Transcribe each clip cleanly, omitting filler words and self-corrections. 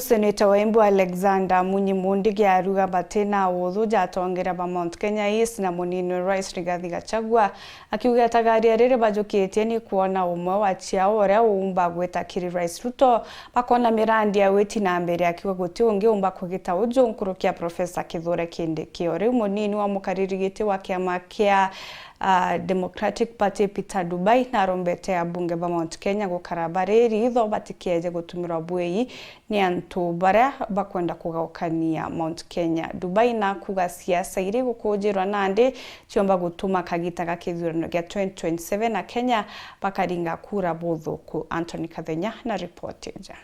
Seneta wa Embu Alexander Munyi Mundigi aruga batina wuthu jatongera ba Mount Kenya East na munini wa Rais Rigathi Gachagua akiuga tagaria riri bajukitie ni kuona umwe wa chiao uria uumba gwita kiri Rais Ruto bakona mirandi ya witi na mbere akiuga guti ungi umba kugita uju nkurukia Professor Kithure Kindiki. Riu munini wa mukariri giti wa kiama kia Democratic Party Peter Dubai na arombete abunge ba Mount Kenya gukara bariri itho batikieje gutumirwa bwei ni antu baria bakwenda kugaukania Mount Kenya. Dubai na kuga siasa iri gukujirwa nandi chiomba gutuma kagita ga kithurano gia 2027 na Kenya bakaringa kura buthuku. Anthony Kathenya na ripoti ja.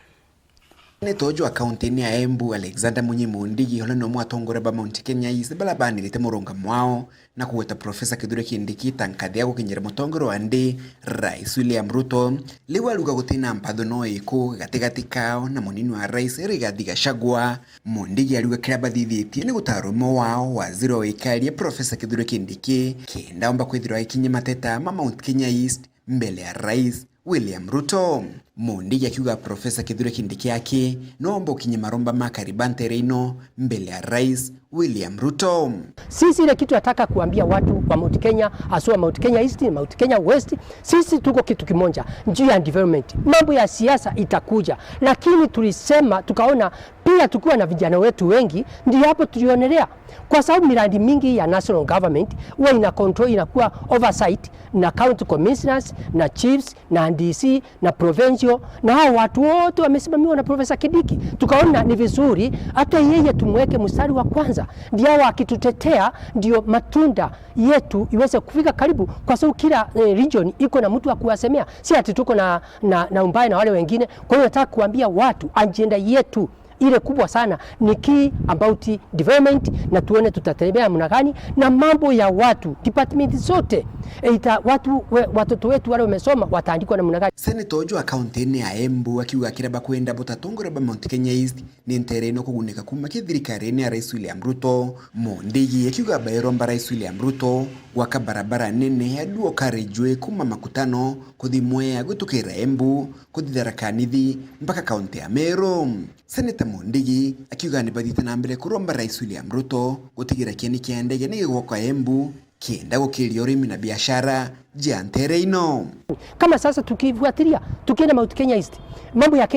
Netojo akaunti-ini ya Embu Alexander Munyi Mundigi ola nomwe atongore ba Mount Kenya East bala banirite murunga mwao na kugweta Professor Kithure Kindiki ta nkathi ya gukinyira mutongoro wa ndi Rais William Ruto riu aruga gutina mpatho no iku gatigati kao na munini wa Rais Rigathi Gachagua. Mundigi aruga kiria bathithitie ni gutara umwe wao waziri wa wikaria Professor Kithure Kindiki kenda omba kwithirwa agikinyia mateta ma Mount Kenya East mbele ya Rais William Ruto. Mundigi akiuga Professor Kithure Kindiki ake nomba ukinye maromba ma Karibantere ino mbele ya Rais William Ruto. Sisi ile kitu nataka kuambia watu wa Mount Kenya, aswa Mount Kenya East, Mount Kenya West, sisi tuko kitu kimoja, njia ya development. Mambo ya siasa itakuja, lakini tulisema tukaona pia tukiwa na vijana wetu wengi ndio hapo tulionelea, kwa sababu miradi mingi ya national government huwa ina control, inakuwa oversight na county commissioners na chiefs na DC na provincial, na hao watu wote wamesimamiwa na Professor Kindiki. Tukaona ni vizuri hata yeye tumweke mstari wa kwanza, ndio akitutetea, ndio matunda yetu iweze kufika karibu, kwa sababu kila region iko na mtu wa kuwasemea, si ati tuko na umbaya na wale wengine. Kwa hiyo nataka kuambia watu agenda yetu ile kubwa sana ni key about development, na tuone tutatembea namna gani na mambo ya watu department zote ita watu watoto wetu wale wamesoma wataandikwa namna gani. Senator ojo akaunti ya Embu akiuga kiria bakwenda butatongore ba Mount Kenya East ni ntere ino kuguneka kuma kithirikari ya Rais William Ruto. Mundigi akiuga bairomba Rais William Ruto gwaka barabara nene ya duo carriageway kuma Makutano kuthi Mwea gutukira Embu kuthi Tharaka Nithi mpaka kaunti ya Meru. Senator Mundigi akiuga ni bathite na mbere kuromba Rais William Ruto gutigira kieni kia ndege ni gigwakwa Embu kienda gukiria urimi na biashara jia ntere ino. Kama sasa tukifuatilia tukienda Mount Kenya East, mambo ya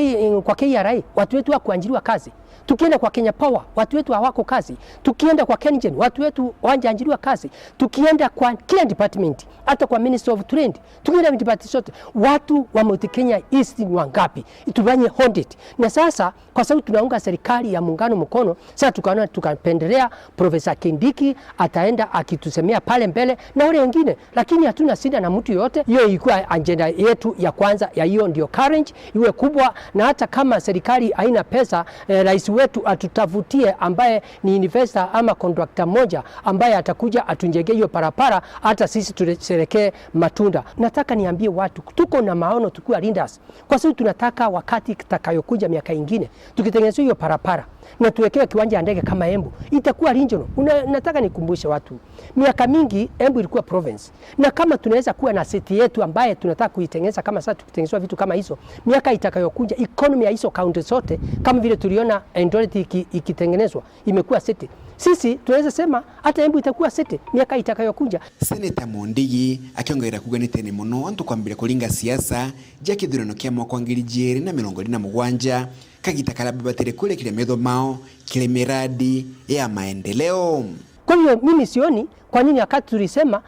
kwa KRA watu wetu wa kuajiriwa kazi, tukienda kwa Kenya Power watu wetu hawako kazi, tukienda kwa KenGen watu wetu hawajaajiriwa kazi, tukienda kwa kila department, hata kwa Ministry of Trade, tukienda department zote, watu wa Mount Kenya East ni wangapi? Tufanye audit. Na sasa kwa sababu tunaunga serikali ya muungano mkono, sasa tukaona tukapendelea Professor Kindiki ataenda akitusemea pale mbele na wale wengine, lakini hatuna shida na mtu yote. Hiyo ilikuwa agenda yetu ya kwanza, ya hiyo ndio challenge iwe kubwa, na hata kama serikali haina pesa rais wetu atutafutie ambaye ni investor ama contractor moja ambaye atakuja atujengee hiyo barabara, hata sisi tusherekee matunda. Nataka niambie watu tuko na maono tukiwa leaders, kwa sababu tunataka wakati kitakayokuja miaka ingine tukitengeneza hiyo barabara na tuwekewe kiwanja ya ndege kama Embu itakuwa regional. Nataka nikumbushe watu miaka mingi Embu ilikuwa province, na kama tunaweza kuwa na city yetu ambaye tunataka kuitengeneza kama sasa tukitengenezwa vitu kama hizo, miaka itakayokuja economy ya hizo county zote kama vile tuliona Eldoret ikitengenezwa imekuwa city, sisi tunaweza sema hata Embu itakuwa city miaka itakayokuja. Senator Mundigi akiongerera kuga ni tene muno antu kwambira kuringa siasa ja kithurano kia mwaka wa 2027 kagita karia babatire kurekiria metho mao kiri miradi ya maendeleo. Kwa hiyo mimi sioni kwa nini wakati tulisema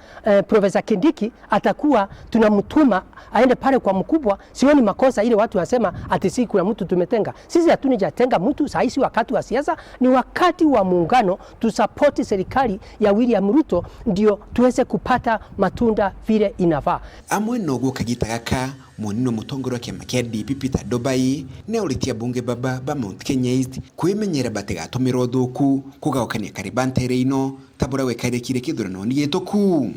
Professor Kindiki atakuwa tunamtuma aende pale kwa mkubwa, sioni makosa ile watu wasema ati si kuna mtu tumetenga. Sisi hatujatenga mtu. Saa hizi wakati wa siasa ni wakati wa muungano, tusupport serikali ya William Ruto ndio tuweze kupata matunda vile inafaa. Amwe noguo kagita gaka munini mutongori wa kiama kia DP Peter Dubai ne uritia bunge baba ba Mount Kenya East kwimenyera batigatumirwo thuku kugaukania Karibantere ino tabura gwikairikire kithurano ni gituku.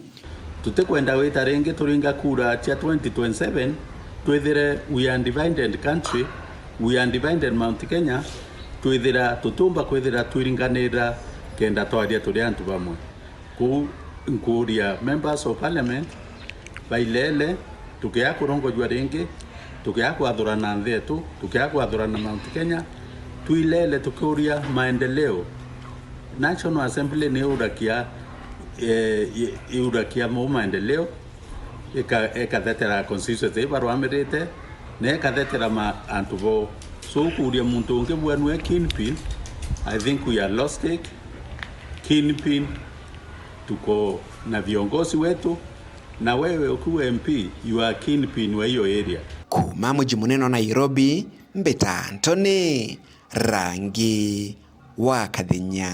Tutikwenda wita ringi turinga kura cia 2027 twithire we are divided country, we are divided Mount Kenya, twithira tutumba kwithira twiringanira kenda twaria turi antu bamwe ku nkuria members of parliament bailele tukia kurongojwa ringi, tukia kwathurana nthi yetu, tukia kwathurana Mount Kenya, Twilele tukiuria maendeleo. National Assembly ni urakia iurakia mu maendeleo ikathetera constituency ibarwamirite na ikathetera ma antu bo. So kuria muntu ungi bwanwe kingpin, I think we are lost it. Kingpin tuko na viongozi wetu, na wewe ukiwa MP you are kingpin wa hiyo area. Kuma muji munene wa Nairobi, Mbita Antony, Rangi wa Kathenya.